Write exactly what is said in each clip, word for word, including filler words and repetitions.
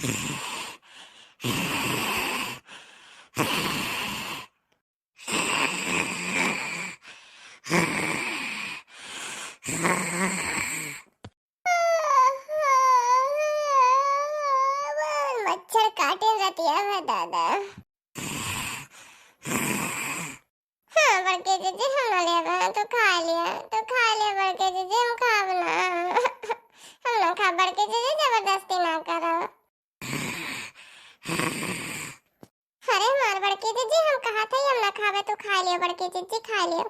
मच्छर काटे रतिया में दादा। हाँ, बड़की जीजी, हम ना लेबे, तू खा लिया, तू खा लिया बड़की जीजी, हम खाब ना। हम ना खाब बड़की जीजी, जबरदस्ती ना करो। अरे हमार बड़की जीजी, हम कहा थे हम ना खाबे, तू खा लियो बड़की जीजी, खा लियो,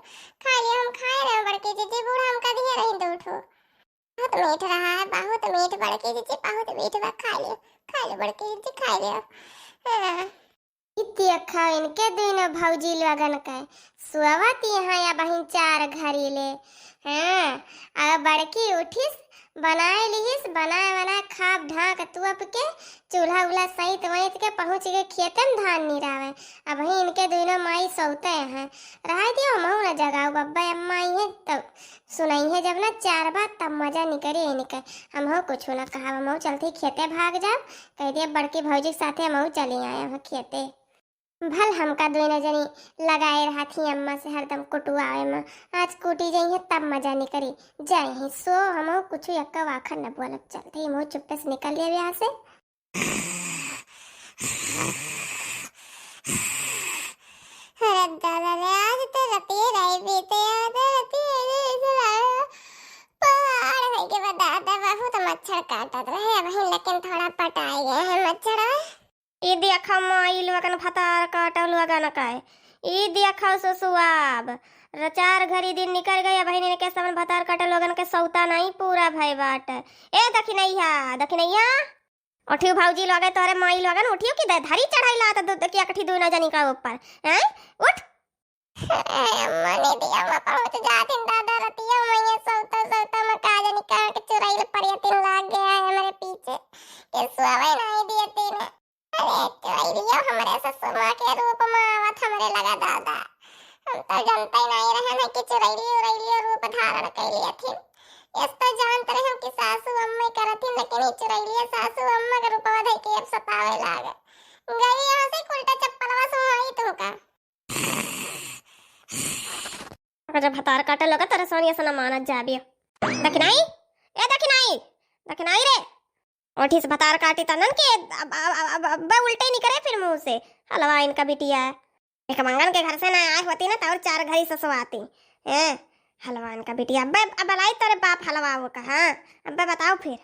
खा लियो, हम खाए रहे बड़की जीजी, बूढ़ा हमका दिए रही दो ठो। बहुत मीठ रहा है, बहुत मीठ बड़की जीजी, बहुत मीठ बा, खा लियो, खा लियो बड़की जीजी, खा लियो। हाँ। ई देखा इनके दुनो भौजी लोगन के सोवत यहाँ या बहिन चार घरी ले। हाँ, अब बड़की उठिस, बनाए लिहिस, बनाए बनाए खाब ढाक तुअप के, चूल्हा उल्हा सैत वैत के पहुँच गए खेते में धान निरावे। अबहीं इनके दुनो माई सोवते हैं, रहे दियो, हमहू न जगाऊ, बब्बा अम्मा आई हैं तब सुनइहे जब ना चार बात, तब मजा निकरी इनके। हमहू कुछ ना कहब, हमहू चलती खेते भाग जाब, कह दिया बड़की भौजी के साथे हमहू चली आए हैं खेते। भल हमका दुइनो जनी लगाए रहत ही अम्मा से हरदम कुटुआवे में, आज कूटी जइहे तब मजा निकरी। जाए ही सो, हमहू कुछ यक्का वाखर न बोलब, चलते ही मुँह चुप्पे से निकल जाबे यहाँ से। अरे दादा रे, आज तो रतिये नहीं बीते, आज तो रतिये नहीं बीते, पहाड़ है के बता दे, बहुत मच्छर काटत रहे, अबहीं लेकिन थोड़ा पटाई गए हैं मच्छर। ई देखा माई लोगन भतार काटल लोगन का। ई देखा ससुआब। र-, चार घरी दिन निकल गए, बहिन इनके समन भतार काटल लोगन के सौता नहीं पूरा भय बाट। ए दखिनैया, दखिनैया। उठियो भौजी लोगे, तोहरे माई लोगन उठियो कि दे धरी चढ़ाई लात दु-, दु-, कि अकठी दुनो जनी का ऊपर। हैं? उठ। अरे अम्मा, नींदिया में पहुँच जातिन दादा, रतिया में ये सोता सोता में का जानी कहाँ के चुड़ैल परियतिन लाग गया है हमरे पीछे, के सोवे नहीं दियतिन। अरे चुड़ैलियो हमरे ससुमा के रूप में आवत हमरे लगा दादा। हम तो जानते नहीं रहन है कि चुड़ैली उड़ैलियो रूप धारण कैलियथिन। यस तो जानत रहे हम कि सासू अम्मा करथिन, लेकिन ई चुड़ैलिया सासू अम्मा के रूपवा धइ के अब सतावे लागे। गई यहाँ से उल्टा चप्पलवा सुनाई तुमका। अगर जब भतार काटे लोग तोरे सोनिया से न मानत जाबे। दखिनाई, ए दखिनाई, दखिनाई रे। ओठी से भतार काटी तनन के अब, अब, अब, अब, अब उल्टे निकरे फिर मुँह से। हलवा इनका बिटिया। एक मंगन के घर से ना आए होती ना तो और चार घरी ससुआती। हैं? हलवा इनका बिटिया। अब्बे, अब बलाई तोरे बाप हलवा वो का, हाँ? अब्बे बताओ फिर।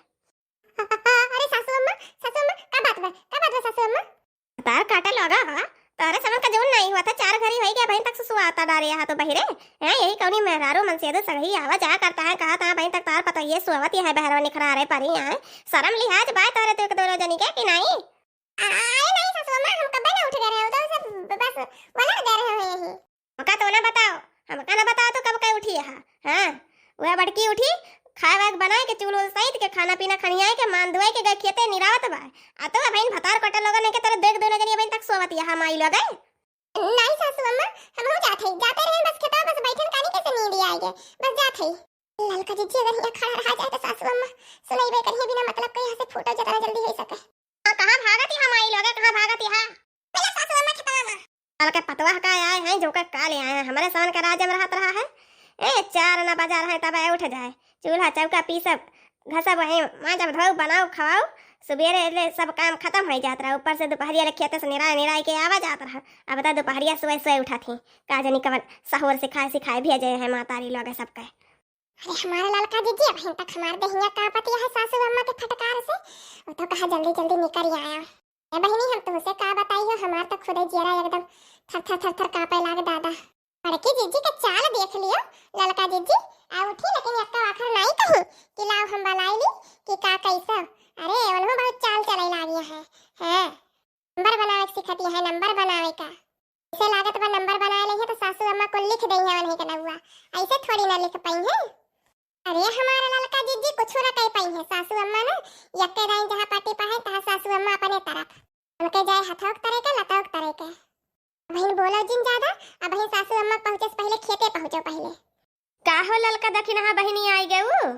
अरे सासू अम्मा, सासू अम्मा, का बात बा? का बात बा सासू अम्मा? भतार काटे लगा हा, तोहरे समन का जौन नहीं हुआ था, चार घरी होई गया, बहिन तक सुसुआता डारे यहाँ तो बहिरे। हैं, यही कौनी मेहरारू मन से यदि सगही आवा जाया करता है, कहा था बहिन तक तार पता ये सोवत ये है बहरवा निखरा रे परी यहाँ। शर्म लिहाज बाय तोहरे तो एक दोनों जनी के कि नहीं? आ-, अरे नहीं सासू अम्मा, हम कब्बे ना उठ गए रहे, उधर से ब-, बस वलर गए रहे हैं यही। हमका तो ना बताओ, हमका ना बताओ तो कब के उठी है? हाँ, वह बड़की उठी, खाए वाए के बनाए के, चूल उल सैत के, खाना पीना खनियाए के, मान धुआए के गए खेते निरावत बा। आ तो अबहिन भतार कटल लोगन के तरह देख दोनों जनी अबहिन तक सोवत यहाँ माई लोग। नहीं सासू अम्मा, हम हो जात हई, जाते रहे बस खेतवा, बस बैठन कानी कैसे नींद आई गए, बस जात हई। ललका जीजी अगर यहाँ खड़ा रहा जाए तो सासू अम्मा सुनैबे करिए बिना मतलब के यहाँ से फूटो जितना जल्दी हो सके। हाँ, कहाँ भागत यहाँ माई लोग, कहाँ भागत यहाँ? मेरा सासू अम्मा खेतवा में। साल के पतवा का आए हैं, जो का का ले आए हैं, हमारे सावन के राज में रहत रहा है। ए, चार ना बजा रहे तब आए उठ जाए, चूल्हा चौका पीसब, घसब, वहीं मांजब, धोऊ, बनाऊ, खवाऊ, सुबेरे ले सब काम खत्म हो जात रहा, ऊपर से दोपहरिया ले खेते से निराय निराय के आवा जात रहा। अब बता दोपहरिया सोए सोए उठा थी, का जानी कवन सहूर सिखाए सिखाए भेजे हैं मातारी लोग सबके। अरे हमार ललका जीजी, अबहिन तक हमार देहिया कांपत है सासू अम्मा के फटकार से। वो तो कहा जल्दी जल्दी निकल आया। ए बहिनी, हम तुमसे का बताई हो, हमार तो खुदे जियरा एकदम थर थर थर थर कांपे लागे दादा। बड़की जीजी के चाल देख लियो ललका जीजी, आ उठी लेकिन एक्का आखर नाई कही कि लाओ हम बलाई ली कि का कैसा। अरे उन्हों बहुत चाल चले लागी है। हाँ। नंबर बनावे के सिखत है, नंबर बनावे का। ऐसे लागत बा नंबर बनाए लइहे तो सासू अम्मा को लिख दई है उन्हीं के नौआ। ऐसे थोड़ी ना लिख पाई है। अरे हमारे ललका जीजी कुछ ना कह पाई है सासू अम्मा ना। यक्के दाई जहाँ पाटी पढ़ाई तहाँ सासू अम्मा अपने तरफ। उनके जाए हथौक तरे के लतौक तरे के। बहन बोलो जिन ज्यादा, अब बहन सासू अम्मा पहुँचे से पहले खेते पहुँचो पहले। का हो ललका दखिनहा बहिनी आई गऊ?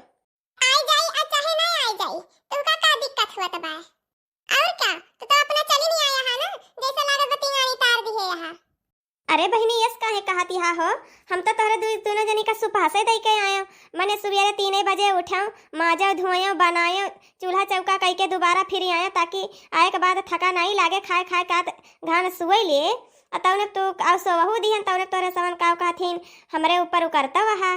आई जाई आ चाहे नहीं आई जाई, तुमका का दिक्कत हुआ बा? और का? तू तो अपना चली नहीं आया है ना, जैसे लागत बा तिंगानी तार दिहे यहाँ। अरे बहिनी, यस काहे कहत हा हो? हम तो तोहरे दु-, दुनो जनी का सुपहसे दई के आयो। मने सुबेरे तीने बजे उठो, माजो धोयो, बनायो, चूल्हा चौका कई के दोबारा फिर आयो, ताकि आए के बाद थका नाई लागे, खाए खाए का त घाम सुई लिए। आ तौने तू आउ सोवहू दिहन, तौने तोहरे सवन काव कहथिन, हमरे ऊपर उकरतव हा।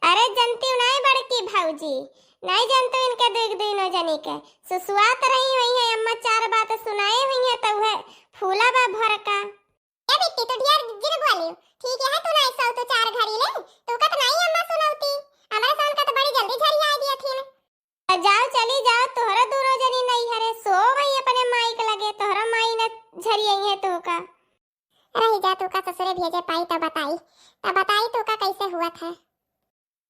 अरे जनती नाई बड़की भौजी, नाई जनतू इनके दुख दुनो जनी के। सुसुआत रही हुई है अम्मा, चार बात सुनाए हुई है तो वह फूला बा भर का। ए बिट्टी, तू ढेर जिन बोलियो। ठीक है, तू नाई सौ तो चार घड़ी ले, तू का तो नाई अम्मा सुनौती। हमारे सन का तो बड़ी जल्दी झरिया दिया थी। तो जाओ, चली जाओ, तोहरा दूनो जनी नहीं हरे, सो वही अपने माई के लगे, तोहरा माई न झरियई है तू का। रही जा, तू का ससुरे भेजे पाई तब बताई, तब बताई तू का कैसे हुआ था।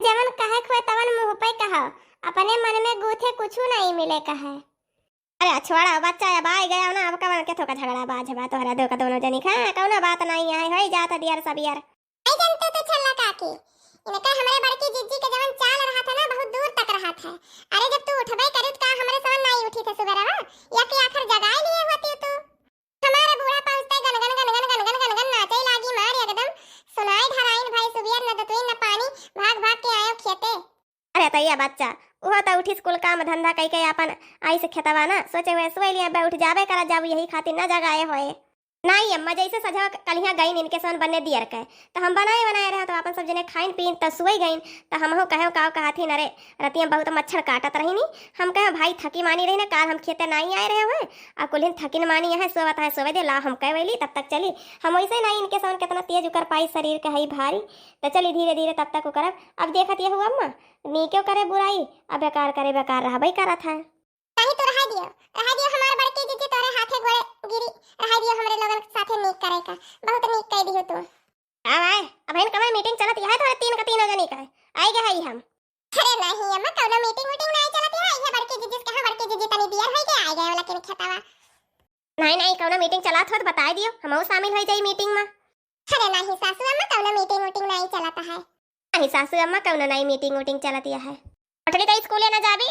जवन कहे खुए तवन मुँह पे कहो, अपने मन में गूथे कुछू नहीं मिले कहे। अरे छोड़ा बच्चा, अब आइ गया ना, अब कवन के थोका झगड़ा बाज बा तोहरा दो का दोनों जनी का, कौनो बात नहीं है, होई जात दियर सब यार। आई जनते तो छल्ला काकी, इनका हमरे बड़की जिज्जी के जवन चाल रहा था ना, बहुत दूर तक रहा था। अरे जब तू उठबे करी त का हमरे सवन नहीं उठी थे सुबह रहा, या कि आखिर जगाए लिए होती तू। हमारे बूढ़ा पहुँचते गनगन गनगन गनगन गनगन नाचे लागी मार एकदम। सुनाई धराइन भाई सुबियर न दतुइन न पानी, भाग भाग के आयो खेते। अरे तैया बच्चा, उहो त उठिस कुल काम धंधा कई के आपन आई से खेतवा ना, सोचे हुए सुबह लिया बे उठ जाबे करा जाऊ, यही खातिर ना जगाए होए। नाई अम्मा, जैसे सजवा क-, कलिया गईन इनके सन बने दियर के, त हम बनाए बनाए रहे, त आपन सब जने खाइन पीन, त सुई गईन, त हमहू कहे काव कहथिन, अरे रतिया बहुत मच्छर काटत रही नी, हम कहे भाई थकी मानी रही ना, काल हम खेते नाई आए रहे हुए, आ कुलिन थकिन मानी है, सोवत है सोवे दे, ला हम कहे वैली, तब तक चली। हम वैसे नाई इनके सन कितना तेज उकर पाई, शरीर के हई भारी, त चली धीरे धीरे तब तक उकरब। अब देखत ये हुआ अम्मा, नीके करे बुराई, अब बेकार करे बेकार रहबई करत है। नहीं तो रहा दियो, रहा दियो, हमार बड़की जीजी तोरे हाथे गोड़े गिरी, रहा दियो हमरे लोगन के साथे नीक करे का, बहुत नीक कह दियो तू। का भाई, अबहिन कमर मीटिंग चलत यह तोरे तीन का तीनों जनी का, आई गए हई हम। अरे नहीं अम्मा, कौनो मीटिंग वीटिंग नहीं चलत है, ये बड़की जीजी के, हाँ बड़की जीजी तनी दियर होई के आई गए लेकिन खेतवा। नहीं नहीं, कौनो मीटिंग चलत हो तो बताई दियो, हमहू शामिल होई जाई मीटिंग में। अरे नहीं सासू अम्मा, कौनो मीटिंग वीटिंग नहीं चलत है। नहीं सासू अम्मा, कौनो नहीं मीटिंग वीटिंग चलत यह है। पटली तो स्कूले ना जाबी?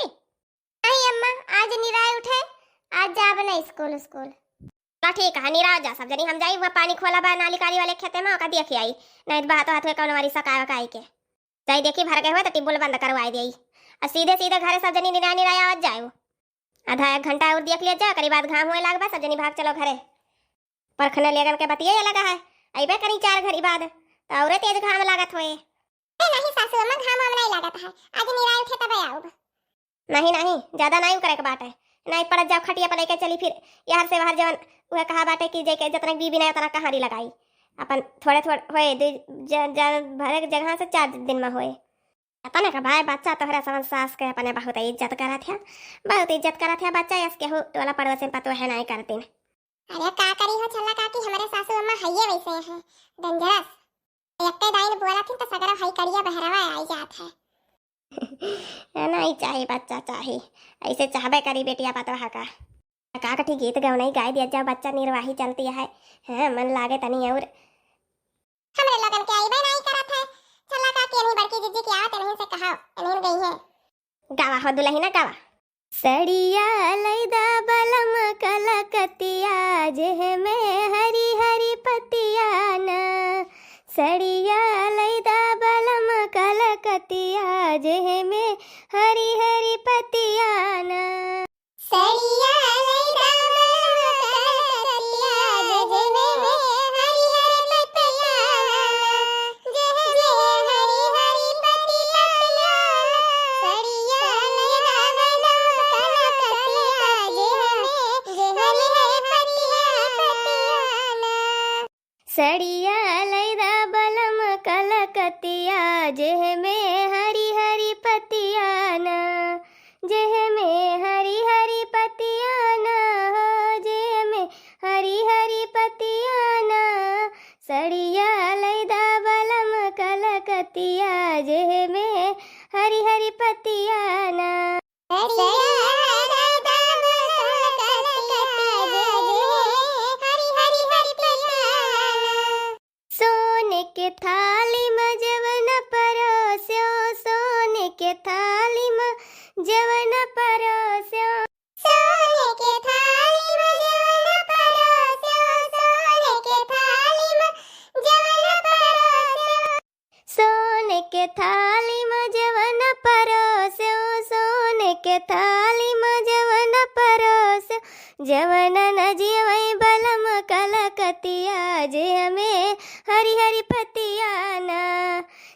नहीं अम्मा, आज निराय उठे, आज जाब ना स्कूल, स्कूल। ला ठीक है, निराय जा सब जनी, हम जाई वहाँ पानी खोला बा नाली काली वाले खेते में, ओका देख आई, नहीं तो बात हाथ में कौन वाली सकाय वकाई के। जाई देखी भर गए हुए तो टिब्बुल बंद करवाई देई। और सीधे सीधे घरे सब जनी निराय निराय आवत जाए। आधा एक घंटा और देख लिया जा, करीब बाद घाम हुए लाग बा, सब जनी भाग चलो घरे। परखने लेगन के बतिये अलग है, अइबे करी चार घड़ी बाद, तो औरे तेज घाम लागत होए। ए, नहीं सासू अम्मा, घाम वाम नहीं लागत है, आज निराय उठे तबे आउब। नहीं, नहीं, ज्यादा नहीं करे के बाटे, नहीं पड़त जाओ खटिया पर लेके चली फिर, यार से बाहर जवन उहे कहा बाटे कि जेके जतना बीबी नहीं उतना कहारी लगाई, अपन थोड़े थोड़े होए, दू ज-, ज-, भरे के जगह से चार दिन में होए। पता नहीं का भाई बच्चा तोहरा समझ सास के अपने बहुत इज्जत करत है, बहुत इज्जत करत है बच्चा, यस केहू टोला पड़ोस में पतोहे नहीं करतीन। अरे का करी हो छल्ला काकी, हमरे सासू अम्मा हइये वैसे हैं, डेंजरस। एक्के डाइन बोलत ही तो सगरो हई करिया बहरवा आई जात है। नहीं चाही बच्चा चाही, ऐसे चाहबे करी बेटिया पतोहा का। का कठी गीत गवनई गाय दिया जाओ, बच्चा निर्वाही चलती है, हैं, मन लागे तनी और। हमरे लोगन के आइबे नहीं करत है, छल्ला काकी इन्हीं बड़की जिज्जी के आवत इन्हीं से कहा, इन्हीं गई है। गावा हो दुलहिना गावा। सड़िया लैदा बलम कलकतिया, जेह में हरी हरी पतिया ना। सड़िया लैदा बलम कलकतिया, जेह में हरी हरी पतिया ना। सड़िया लैदा बलम कलकतिया, जेह में हरी हरी पतिया ना। सड़िया लैदा बलम कलकतिया, जेह में हरी हरी पतिया ना, जेह में हरी हरी पतिया ना हो, जेह में हरी हरी पतिया ना। सड़िया लैदा बलम कलकतिया, जेह में हरी हरी पतिया ना। सड़िया लैदा बलम कलकतिया, जेह में हरी हरी पतिया ना। जवन न जियवै बलम कलकतिया, जेह में हरी हरी पतिया ना।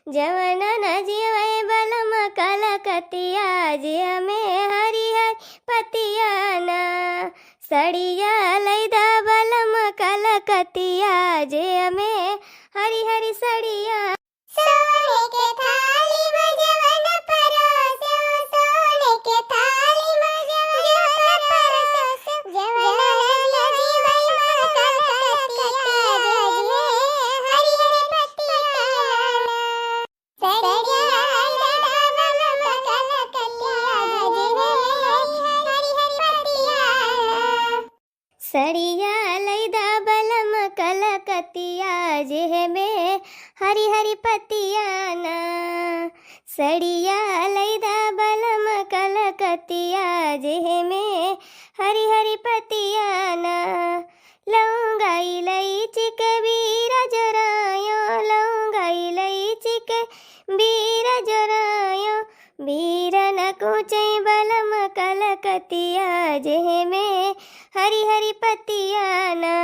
जवन न जियवै बलम कलकतिया, जेह में हरी हरी पतिया ना। सड़िया लैदा बलम कलकतिया, जेह में हरी हरी सड़िया। सोने के थाली में जवन परोसो, सोने के थाली में जवन परोसो, जवन ललकी माई माँ कलकतिया, जेह में हरी हरी पतिया ना। सड़िया लैदा बलम कलकतिया, जेह में हरी हरी पतिया ना। सड़िया लैदा बलम कलकतिया, जेह में हरी हरी पतिया ना। सड़िया लैदा बलम कलकतिया, जेह में हरी हरी पतिया ना। लौंगा इलायची के बीरा जोरायो, लौंगा इलायची के बीरा जोरायो। बीरा न कुचै बलम कलकतिया, जेह में हरी हरी पतिया ना।